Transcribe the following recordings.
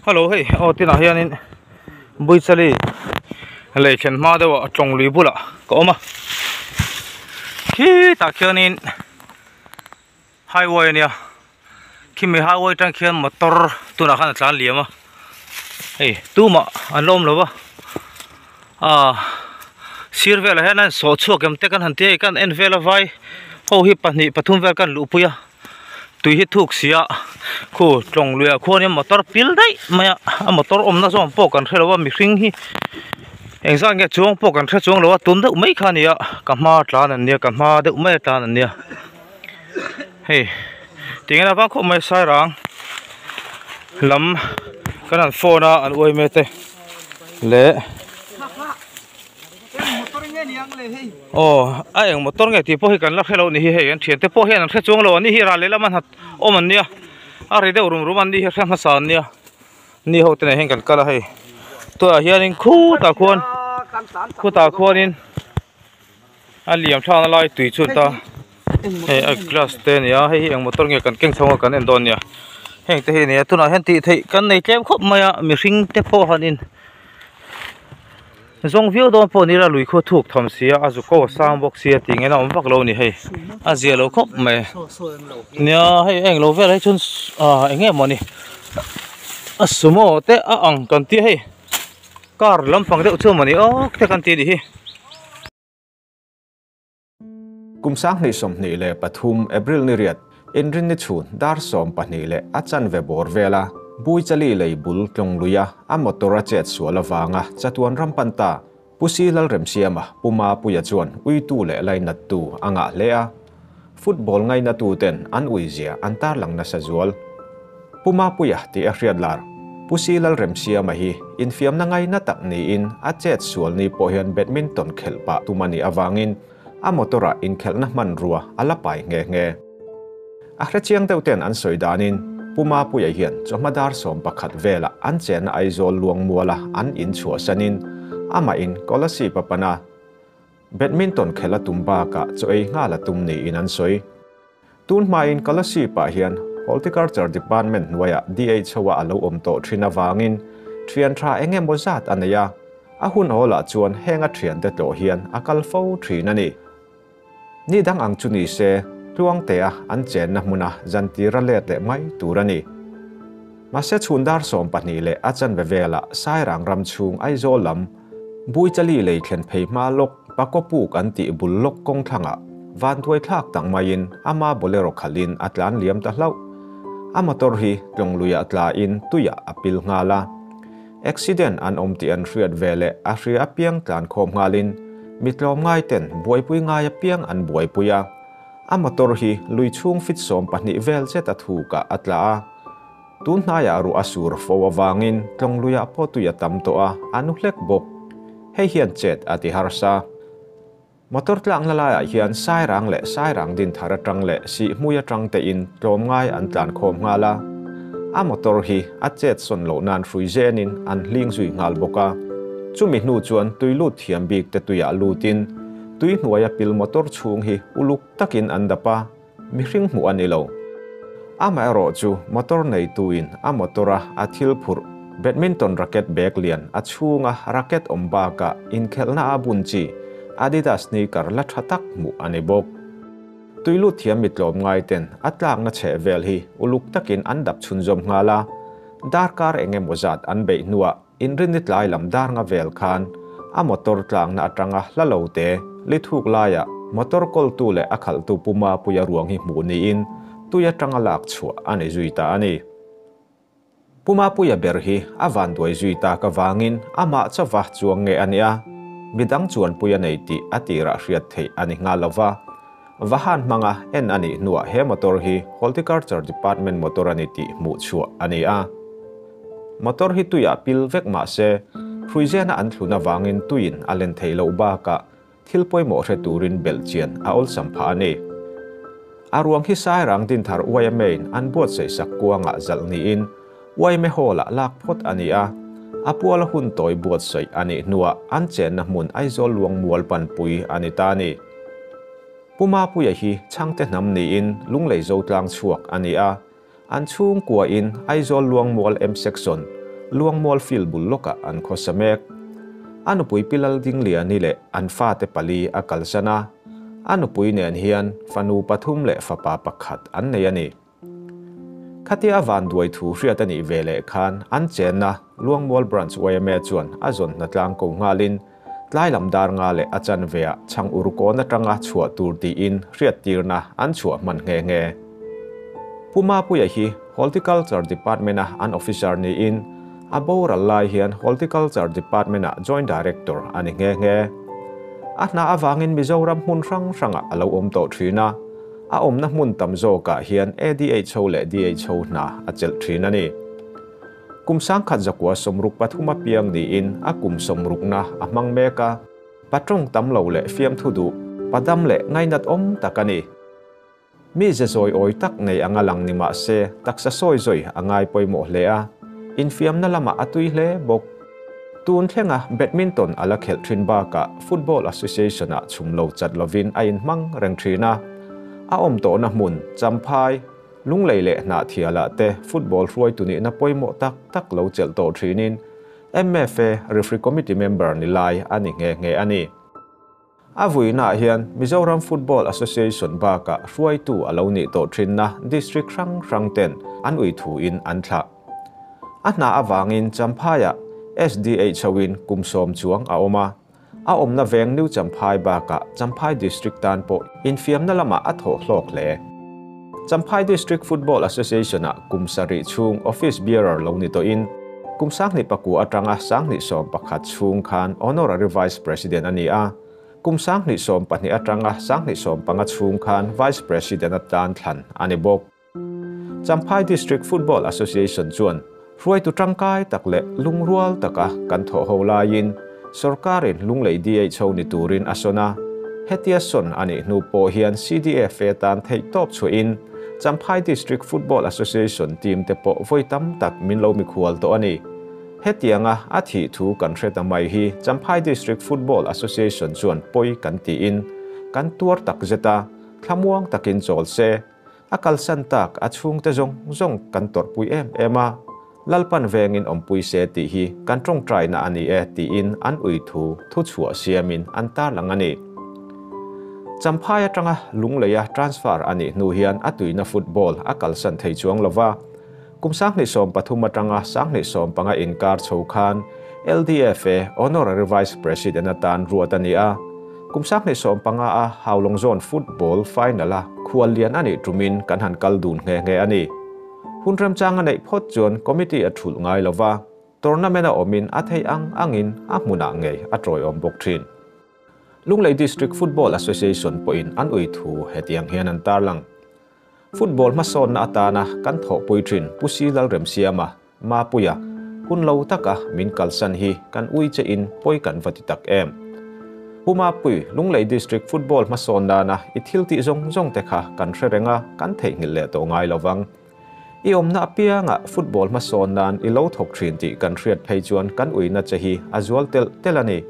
Hello hei aw tinah hianin Buichali lei thlen hma deuh ah tawng lui bulah ka awm a khitah khianin highway ania khimi highway atang khian motor tunah khan a tlan liam a hei tumah an la awm lo va ah sir velah hian an sawh chhuak em te kan han ti a hei kan en vel a vai ho hi pahnih pathum vel kan luhpui a. Tui hi thuk sia khu tlawng luiah khuanin motor pil daih mai a a motor awmna zawng pawh kan hrelo a mihring hi engzat nge chuang pawh kan hre chuang lo a tun deuh mai kha a ni a ka hma tlan an nia ka hma deuh mai a tlan an nia hei tinge a vang khawp mai sairang lam kan han phone a an uai mai te leh. Aw a eng motor nge tih pawh hi kan la hre lo ni hi hei an thiante pawh hian an hre chuang lo a ni hi ral lehlam an hat awm an nia a ri deuh rum rum an ni hi a hre hmasa an nia ni ho te nen hian kan kal a hei tunah hianin khutah khuan khutah khuanin a liam thlakna lai tui chu ta hei a glass te a ni a hei hi eng motor nge kan keng chho ang kan en dawn nia heng te hi a ni a tunah hian tih theih kan nei tlem khawp mai a mihring te pawh han in. Zawng viau dawn pawh nila lui khaw thuk tham sia a zu ko a sang bawk sia tih ngei na awm vak lo a ni hei a zia lo khawp mai nia hei a englo velah hi chuan ah eng nge mawni a sumo te a ang kan tia hei car lampang deuh chu mawni awk te kan ti a nih hi. Kum 2023 April ni riat, Inrinni chhun dar 12 leh a chanve bawr vela Buichali lei bul tlawng luia a motor a chet sual avanga chatuan ram pan ta Pu Si Lalremsiama Pu Mapuia chuan uitu leh lainattu a ngah hle a, football ngainatuten an uizia an tarlang nasa zual. Pu Mapuia tih a hriat lar. Pu Si Lalremsiama hi infiamna ngaina tak niin a chet sual ni pawh hian badminton khelh pah tum a nih avangin a motor-ah inkhelhna hmanrua a la pai nghe nghe. A hrechiang deuh ten an sawi danin Pu Mapuia hian chawhma dar 11 velah an chenna Aizawl Luangmuala an inchhuahsanin amah in Kolasib a pan a, badminton khelh a tum bakah chaw ei nghal a tum niin an sawi. Tun hmain Kolasib-ah hian Horticulture Department hnuaiah DHO-a a lo awm tawh thin avangin thian tha eng emaw zat a nei a, a hun awlah chuan heng a thiante tlawh hian a kal fo thin a ni. Ni dang ang chu ni se, Tluangtea an chenna hmuna zantira let leh mai tur a ni. Mahse chhun dar 12 leh a chanve velah Sairang ram chhung Aizawl lam, Buichali lei thlen phei hma lawk Pakawpuk an tih bul lawk kawng thlangah vanduai thlak tak maiin ama bolero khalhin a tlan liam ta hlauh. A motor hi tlawng luiah tlain tuiah a pil nghal a. Accident an awm tih an hriat ve leh a hria apiang tlan khawm nghalin mi tlawm ngaiten buaipui ngai apiang an buaipui a. A motor hi lui chhung fit 12 vel zet a thukah a tla a. Tun hnaiah ruah a sur fo avangin tlawng luiah pawh tui a tam tawh a, a nu hlek bawk. Hei hian chet a ti harsa. Motor tlakna laiah hian Sairang leh Sairang Dinthar atang leh Sihhmui atang tein tlawmngai an tlan khawm nghal a. A motor hi a chet sawn loh nan hrui zenin an hling zui nghal bawk a. Chumi hnu chuan tui lut thiam bik te tuiah lutin tui hnuaia pil motor chhung hi uluk takin an dap a. Mihring hmuh a ni lo. Amaherawh chu motor neituin a motor-a a thil phurh, badminton racket bag lian a chhunga racket awm bakah inkhelhna a bun chi Adidas sneaker la tha tak hmuh a ni bawk. Tuilut thiam mi tlawm ngaiten a tlakna chheh vel hi uluk takin an dap chhunzawm nghal a, darkar eng emaw zat an beih hnuah Inrinni tlai lam dar nga vel khan a motor tlangna atanga hla lo te li thuk laiah motor kawltu leh a khalhtu Pu Mapuia ruang hi hmuh niin tui atanga lak chhuah a ni zui ta a ni. Pu Mapuia ber hi a vanduai zui tak avangin amah chauva chuang nge a nia, midang chuanpui a nei tih a tirah hriat theih a ni nghal lova. Vahan hmanga en a nih hnuah he motor hi Horticulture Department motor a ni tih hmuh chhuah a ni a. Motor hi tuiah pil vek mah se, hruizena an thlun avangin tuiin a len theih loh bakah thil pawimawh hre turin belhchian a awlsam phah a ni. A ruang hi Sairang Dinthar YMA-in an buatsaih sak kuangah zalh niin YMA Hall-ah lak phawt a ni a, a puala hun tawi buatsaih a nih hnuah an chenna hmun Aizawl Luangmual panpui a ni ta a ni. Pu Mapuia hi Chhangte hnam niin Lunglei Zotlang chhuak a ni a. An chhungkua in Aizawl Luangmual M Section, Luangmual Field bul lawkah an khawsa mek. A nupui Pi Laldingliani leh an fate pali a kalsan a, a nupui nen hian fanu pathum leh fapa pakhat an nei a ni. Khatia a vanduai thu hriat a nih ve leh khan an chenna Luangmual Branch yma chuan a zawn hnatlang ko nghalin tlai lam dar nga leh a chanveah chhang ur kawn atanga chhuah tur tiin hriattirna an chhuah hman nghe nghe. Pu Mapuia hi Horticulture Department-a an officer niin a boral lai hian Horticulture Department-a Joint Director a ni nghe nghe. A hna avangin Mizoram hmun hrang hrangah a lo awm tawh thin a. A awmna hmun tam zawkah hian ADHO leh DHO hna a chelh thin a ni. Kum sangkhat zakua sawmruk pathum a piang niin a kum sawmrukna a hmang mek a, patawng tam lo leh fiamthu duh, padam leh ngainat awm tak a ni. Mi ze zawi awi tak nei anga lang ni mah se taksa sawi zawi a ngai pawimawh hle a, infiamna lamah a tui hle bawk. Tun thlenga badminton a la khelh thin bakah Football Association-ah chhum lo chat lovin a inhmang reng thin a. A awm tawhna hmun, Champhai, Lunglei leh Hnahthialah te football hruaitu nihna pawimawh tak tak lo chelh tawh thinin MFA Referee Committee member ni lai a ni nghe nghe a ni. A vuinaah hian Mizoram Football Association bakah hruaitu a lo nih tawh thinna district hrang hrang ten an ui thuin an thlah. A hna avangin Champhaiah SDH hoin kum sawm chuang a awm a, a awmna veng New Champhai bakah Champhai District tan pawh infiamna lamah a thawh hlawk hle. Champhai District Football Association-ah kum sarih chhung Office Bearer lo ni tawhin, kum sanghnih pakua atanga sanghnih 11 chhung khan Honorary Vice President a ni a, kum sanghnih 12 atanga sanghnih 15 chhung khan Vice President atan thlan a ni bawk. Champhai District Football Association chuan hruaitu tangkai tak leh lungrual taka kan thawh ho laiin sorkarin Lunglei DHO ni turin a sawn a, hetia sawn a nih hnu pawh hian CDFA tan theih tawp chhuahin Champhai District Football Association team te pawh vawi tam tak min lo mikhual tawh a ni. Hetianga a thih thu kan hre ta mai hi Champhai District Football Association chuan pawi kan tiin kan tuar tak zet a, thlamuang takin chawl se. A kalsan tak a chhungte zawng zawng kan tawrhpui em em a, Lalpan vengin awmpui se tih hi kan tawngtaina a ni e tiin an ui thu thuchhuah siamin an tarlang a ni. Champhai atanga Lungleia transfer a nih hnu hian a tuina football a kalsan thei chuang lova, kum 2013 atanga 2015 inkar chho khan LDFA Honorary Vice President atan ruat a ni a. Kum 2015 a Haulawng Zone Football Final a khuallian a nih tumin kan han kal dun nghe nghe a ni. Hun remchang a neih phawt chuan committee a thulh ngai lova, tournament a awmin a thei ang angin a hmunah ngei a tawiawm bawk thin. Lunglei District Football Association pawhin an ui thu hetiang hian an tarlang. Football hmasawnna atana kan thawhpui thin Pu Si Lalremsiama, Mapuia, hun lo taka min kalsan hi kan ui che in pawi kan va ti tak em. Pu Mapui, Lunglei District Football hmasawn nana i thil tih zawng zawng te kha kan hre reng a, kan theihnghilh leh tawh ngai lovang. I awmna apianga football hmasawn nan i lo thawk thin tih kan hriat phei chuan kan uina che hi a zual telh telh a ni.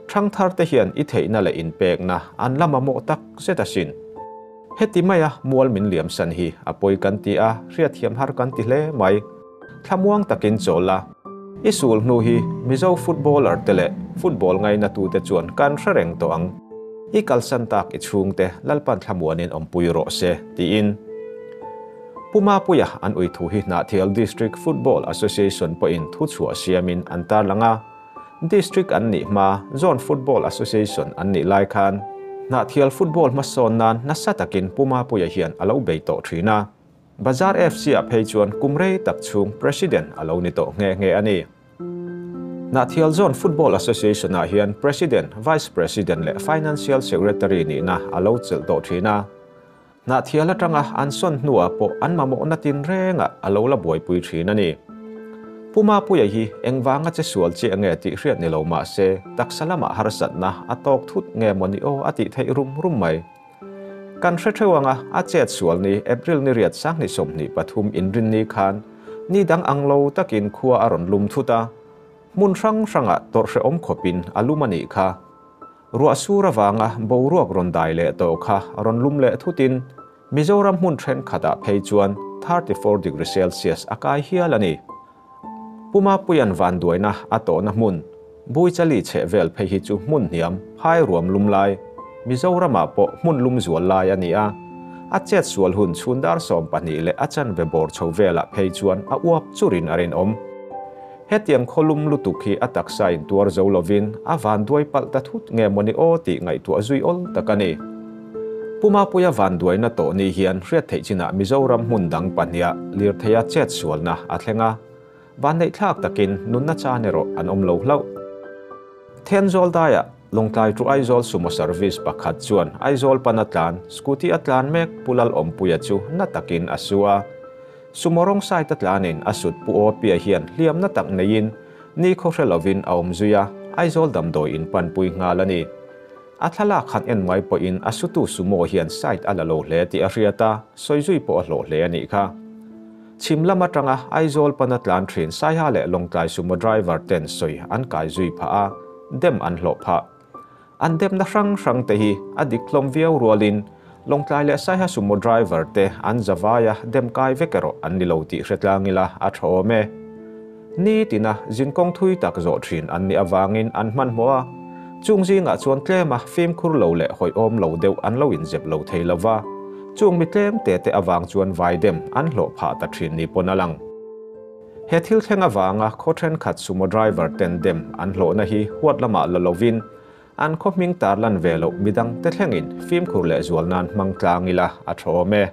Thangthar te hian i theihna leh inpekna an la mamawh tak zet asin. Heti maia mual min liam san hi a pawi kan ti a, hriatthiam har kan ti hle mai. Thlamuang takin chawl a. I sul hnu hi Mizo footballer te leh football ngainatute chuan kan hre reng tawh ang. I kalsan tak i chhungte Lalpan thlamuanin awmpui rawh se, tiin. Pu Mapuia an ui thu hi Hnahthial District Football Association pawhin thuchhuah siamin an tarlang a. District an nih hma Zone Football Association an nih lai khan Hnahthial football hmasawn nan nasa takin Pu Mapuia hian a lo bei tawh thin a. Bazar FC-ah phei chuan kum rei tak chhung President a lo ni tawh nghe nghe a ni. Hnahthial Zone Football Association-ah hian President, Vice President leh Financial Secretary nihna a lo chelh tawh thin a. Hnahthial atanga an sawn hnuah pawh an mamawhna tinrengah a lo la buaipui thin a ni. Pu Mapuia hi engvanga che sual chiah nge tih hriat ni lo mah se, taksa lamah harsatna a tawk thut nge maw ni aw a tih theih rum rum mai. Kan hre theuh anga a chet sual ni April ni riat 2023 inrinni khan ni dang ang lo takin khua a rawn lum thut a, hmun hrang hrangah tawrh hrehawm khawpin a lum a nih kha. Ruah sur avanga boruak rawn dai leh tawh kha rawn lum leh thutin Mizoram hmun thenkhatah phei chuan 34 degree Celsius a kai hial a ni. Pu Mapuia'n vanduaina a tawhna hmun, Buichali chhehvel phei hi chu hmun hniam, phai ruam lum lai, Mizoramah pawh hmun lum zual lai a ni a. A chet sual hun chhun dar 12 leh a chanve bawr chho velah phei chuan a uap churin a rinawm. Hetiang khaw lum lutuk hi a taksa in tuar zo lovin a vanduai palh ta thut nge mawni aw tih ngaihtuah zui awl tak a ni. Pu Mapuia vanduaina tawh ni hian hriat theih chinah Mizoram hmun dang pahniha lirtheia chet sualna a thleng a. Vanneihthlak takin nunna chan erawh an awm lo hlauh. Thenzawl daiah Lawngtlai to Aizawl Sumo Service pakhat chuan Aizawl pana tlan, scooty a tlan mek Pu Lalawmpuia chu na takin a su a. Sumo rawng side a tlanin a sut Pu Awpia hian hliamna tak neiin ni khaw hre lovin a awm zui a, Aizawl damdawi in panpui nghal a ni. A thlalak han en mai pawhin a sutu Sumo hian side a la lo hle tih a hriat a, sawi zui pawh a hlawh hle a nih kha. Chhim lam atanga Aizawl pana tlan thin Saiha leh Lawngtlai Sumo driver ten sawi an kai zui phah a, dem an hlawh phah. An demna hrang hrang te hi a dik hlawm viau rualin Lawngtlai leh Saiha Sumo driver te an zavaia dem kai vek erawh an ni lo tih hre tlang ila a tha awm e. Ni tina zinkawng thui tak zawh thin an nih avangin an hmanhmawh a, chung zingah chuan tlema fimkhur lo leh hawihawm lo deuh an lo inzep lo thei lo va, chung mi tlem te te avang chuan vaidem an hlawh phah ta thin ni pawn a lang. He thil thleng avanga khaw thenkhat sumo driver ten dem an hlawhna hi huat lamah la lovin an khaw hming tarlan ve loh midang te thlengin fimkhur leh zual nan hmang tlang ila a tha awm e.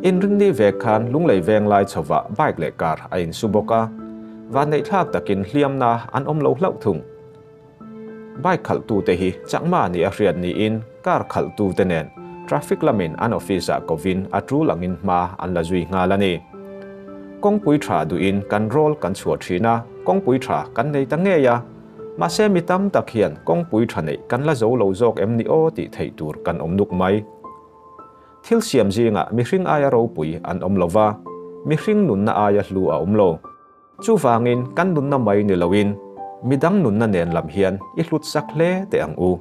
Inrinni vek khan Lunglei Venglai chhovah bike leh car a insu bawk a, vanneihthlak takin hliamna an awm lo hlauh thung. Bike khalhtute hi chakma nih a hriat niin car khalhtute nen traffic lamin an office-ah kovin a tul angin hma an la zui nghal a ni. Kawngpui tha duhin kan rawl kan chhuah thin a, kawngpui tha kan nei ta ngei a, mahse mi tam tak hian kawngpui tha neih kan la zo lo zawk em ni aw tih theih tur kan awm nuk mai. Thil siam zingah mihring aia ropui an awm lo va, mihring nunna aia hlu a awm lo. Chuvangin kan nunna mai ni loin midang nunna nen lam hian i hlut sak hle teh ang u.